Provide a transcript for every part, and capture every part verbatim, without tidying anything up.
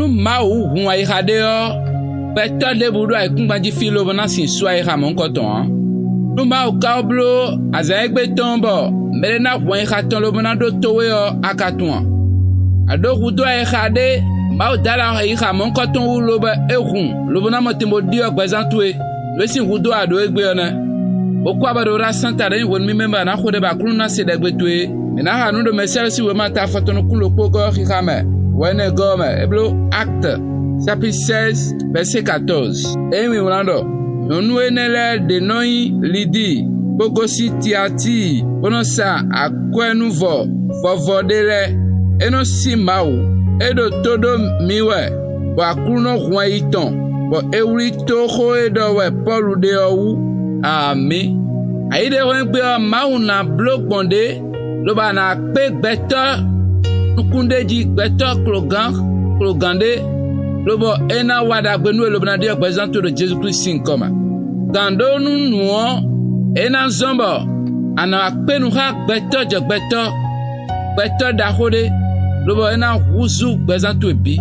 Nú Mawu hun ayixa ɖé ɔ́, gbɛtɔ́ ɖěbǔ ɖo ayǐkúngban jí fí lobo ná sin sú ayixa mɔ̌hunkɔtɔn ǎ. Nú Mawu ka wá bló azǎn e gbe tɔn ɔ́ bɔ mɛɖé ná hun ayixa tɔn lobo ná ɖótó we ɔ́, a ka tunwun a? A ɖǒ hudó ayixa ɖé Mawu dó alɔ ayixa mɔ̌hunkɔtɔn wú lobɔ é hun lobo ná mɔ tin bó ɖyɔ́ gbɛzán towe, nǔ e sín hudó a ɖǒ égbé ɔ́ nɛ́. Bó kú abɔ ɖo ɖó asán ta ɖě nyí hwenu mímɛ́ bɔ a nǎ xo ɖɛ bɔ Aklúnɔ ná se ɖɛgbe towe. Mǐ ná xa nǔ ɖo Mɛsɛ́lɛ́ sín wěma ta afɔtɔn nukún ɖokpó gɔ́ ɔ́ xixa mɛ. Wɛ̌nɛgɔ́ ɔ́ mɛ, é bló Acte chapitre seize, verset quatorze. Ényí mǐ wlán ɖɔ: Nyɔ̌nu énɛ́ lɛ́ɛ ɖě nɔ nyí Lidíi, bó gosín Tiatíi, bó nɔ́ sa akwɛ́núvɔ vɔvɔ ɖé lɛ́ɛ. É nɔ́ sí Mawu; é ɖo tó ɖó mi wɛ, bɔ Aklúnɔ hun ayi tɔn, bɔ é wlí tó xó e ɖɔ wɛ Pɔ́lu ɖe ɔ́ wú. Amǐ. Ayǐɖehwɛ́ngbe ɔ́, Mawu ná bló gbɔn ɖě, lobo a nǎ kpé gbɛtɔ́ nukúnɖéjí, gbɛtɔ́ klogán klogán ɖé, lobɔ é ná wa ɖagbe nú we, lobo ná ɖyɔ́ gbɛzán towe ɖo Jezu Klísu sín nyǐkɔ mɛ. Gǎn ɖó nú nǔ ɔ́, é ná zɔ́n bɔ a nǎ wá kpé nu xá gbɛtɔ́ jɔ gbɛtɔ́, gbɛtɔ́ ɖaxó ɖé, lobɔ é ná húzú gbɛzán towe bǐ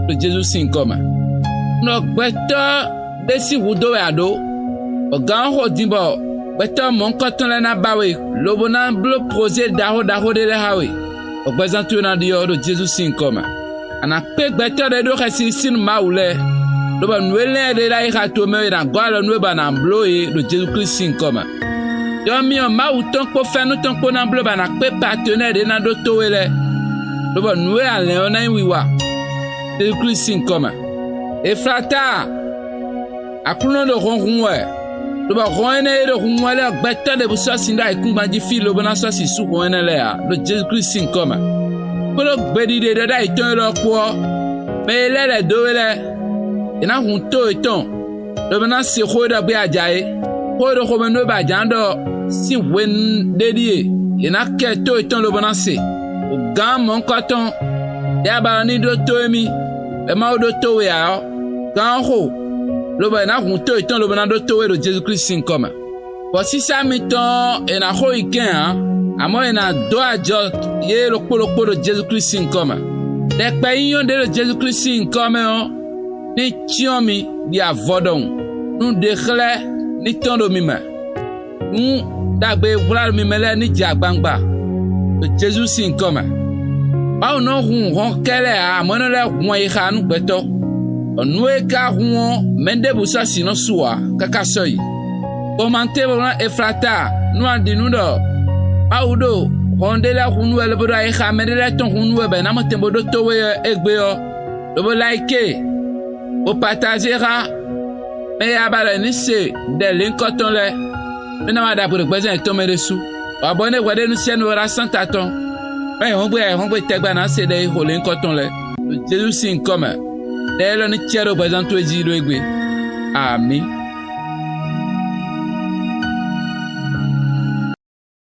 ɖo Jezu sín nyǐkɔ mɛ. Un ɖɔ gbɛtɔ́ ɖé sín hudó wɛ a ɖǒ, bɔ gǎn ɔ́ xo din bɔ gbɛtɔ́ mɔ̌hunkɔtɔn lɛ́ɛ ná ba we, lobo ná bló pozé ɖaxó ɖaxó ɖé lɛ́ɛ xá we, bɔ gbɛzán towe ná ɖyɔ́ ɖo Jezu sín nyǐkɔ mɛ. A nǎ kpé gbɛtɔ́ ɖé ɖó xɛsi sín nú Mawu lɛ́ɛ, lobɔ nǔ e lɛ́ɛ ɖe ɖo ayixa towe mɛ ɔ́, è nǎ gɔ́ alɔ nú we bɔ a nǎ bló yě ɖo Jezu Klísu sín nyǐkɔ mɛ. Ɖɔ myɔ Mawu tɔn kpó fɛ́nú tɔn kpó ná bló bɔ a nǎ kpé patonɛ́ ɖě ná ɖótó we lɛ́ɛ, lobɔ nǔ e a lɛ̌n ɔ́ ná nyí wiwa. Jezu Klísu sín nyǐkɔ mɛ. Eflata, Aklúnɔ ɖo hɔn hun wɛ, lobɔ hɔn énɛ́ e ɖo hun wɛ lɛ́ɛ ɔ́, gbɛtɔ́ ɖěbǔ sɔ́ sin ɖó ayǐkúngban jí fí lobo ná sɔ́ sin sú hɔn énɛ́ lɛ́ɛ ǎ, ɖo Jezu Klísu sín nyǐkɔ mɛ. Kpódó gbeɖiɖe ɖɔɖ'ayǐ tɔn élɔ́ kpó ɔ́, mɛ e lɛ́ lɛ̌ dó we lɛ́ɛ, yě ná hun tó yětɔn, lobo ná se xó e ɖɔ gbé a ja é. Xó e ɖo xomɛ nú we bɔ a jǎn ɖɔ sín hwenu ɖé ɖíe: yě ná kɛ tó yětɔn lobo ná se. Gǎn mɔ̌hunkɔtɔn, ɖě a ba ɔ́ ní ɖótó émí, bɔ Mawu ɖótó we ǎ ɔ́, gǎn ɔ́ xo, lobɔ è nǎ hun tó yětɔn lobo ná ɖótó we ɖo Jezu Klísu sín nyǐkɔ mɛ. Vɔ̌sísá mitɔn ɔ́, è nǎ xo yi kɛ́n ǎ, amɔ̌ è nǎ dó ajɔ yě ɖokpó ɖokpó ɖo Jezu Klísu sín nyǐkɔ mɛ. Ɖɛkpɛ nyínyɔ́ ɖé ɖo Jezu Klísu sín nyǐkɔ mɛ ɔ́, ní cyɔ́n mi ɖi avɔ ɖɔhun, nú ɖe xlɛ́ ní tɔ́n ɖo mi mɛ, nú ɖagbe e hwlá ɖo mi mɛ lɛ́ɛ ní jɛ agbawungba ɖo Jezu sín nyǐkɔ mɛ. Mawu nɔ hun hɔn kɛ́ lɛ́ɛ ǎ, amɔ̌ é nɔ lɛ́ hun ayixa nú gbɛtɔ́, bɔ nǔ e ka hun ɔ́, mɛ ɖěbǔ sɔ́ sǐ nɔ su ǎ, káká sɔ́ yi. Xomanteblo ná Eflata, nú a ɖi nǔ ɖɔ Mawu ɖo hɔn ɖé lɛ́ɛ hun nú wɛ, lobo ɖo ayixa mɛ ɖé lɛ́ɛ tɔn hun nú wɛ bɔ è nǎ mɔ tɛn bó ɖótó we ɔ́ égbé ɔ́, lobo lɛ ayike, bó patazé xá mɛ e a ba ɖɔ è nǐ se ɖɛ lěhunkɔtɔn lɛ́ɛ, bó ná wa ɖagbe ɖo gbɛzán yětɔn mɛ ɖésú. Wǎ bɔ é nɛ́ hwɛɖénu sɛ́ nu ɔ́ ɖó asán ta tɔn, bɔ ayǐhɔ́ngbe ayǐhɔ́ngbe tɛgbɛ ná se ɖɛ e xo lěhunkɔtɔn lɛ́ɛ. Ɖo Jezu sín nyǐkɔ mɛ, ɖɛ élɔ́ ní cɛ ɖó gbɛzán towe jí ɖó égbé. Amǐ.